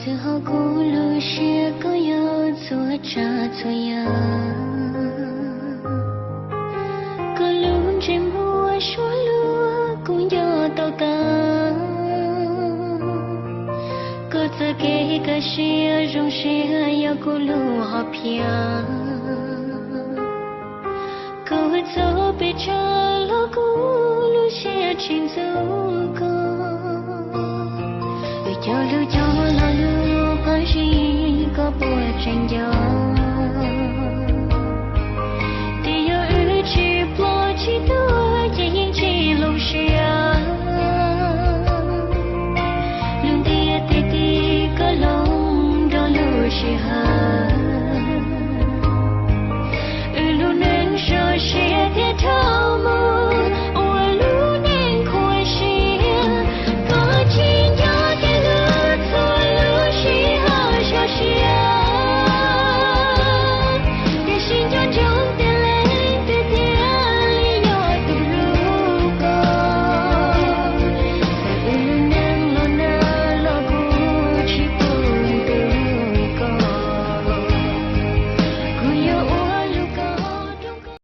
Txwv hauv kuv lub siab koj yog txhua tsav txhua yam. Koj lub ntsej muag suab luag kuv nco tau tag. Koj txoj kev kaj siab zoo siab yog kuv lub hom phiaj. Koj txoj pes tsawg los kuv lub siab tsis ntxub koj. Wb cog lus cog lo lus